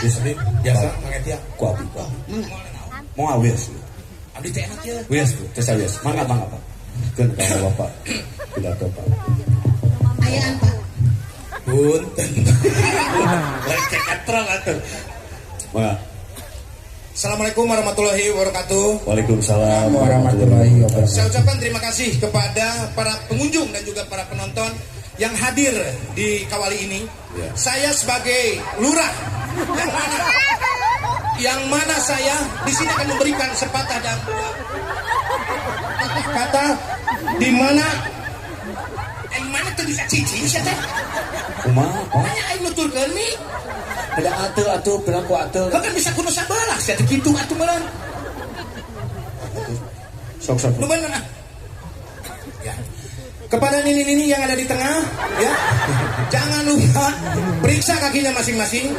Geus. Biasa Mang Etia. Ku abdi, ku abdi. Moal wios. Abdi teh enak ya. Wios tuh, teh wios. Mangga, mangga, Pak. Keun ka Bapak. Pidato, Pak. Ayaan, Pak. Punten. Lecek katrol atuh. Mangga. Assalamualaikum warahmatullahi wabarakatuh. Waalaikumsalam warahmatullahi wabarakatuh. Saya ucapkan terima kasih kepada para pengunjung dan juga para penonton yang hadir di Kawali ini. Ya. Saya sebagai lurah yang mana saya di sini akan memberikan sepatah dan dua kata di mana mana tuh bisa cici sia teh. Kumaha, Pak? Nanya aing nuturkeun nih. Ada atel atuh, perilaku atel. Kau kan bisa kudu sabelah sia teh kitu atuh meureun. Sok, sok. Nu bener ah. Ya. Kepada nini-nini yang ada di tengah, ya, jangan lupa periksa kakinya masing-masing.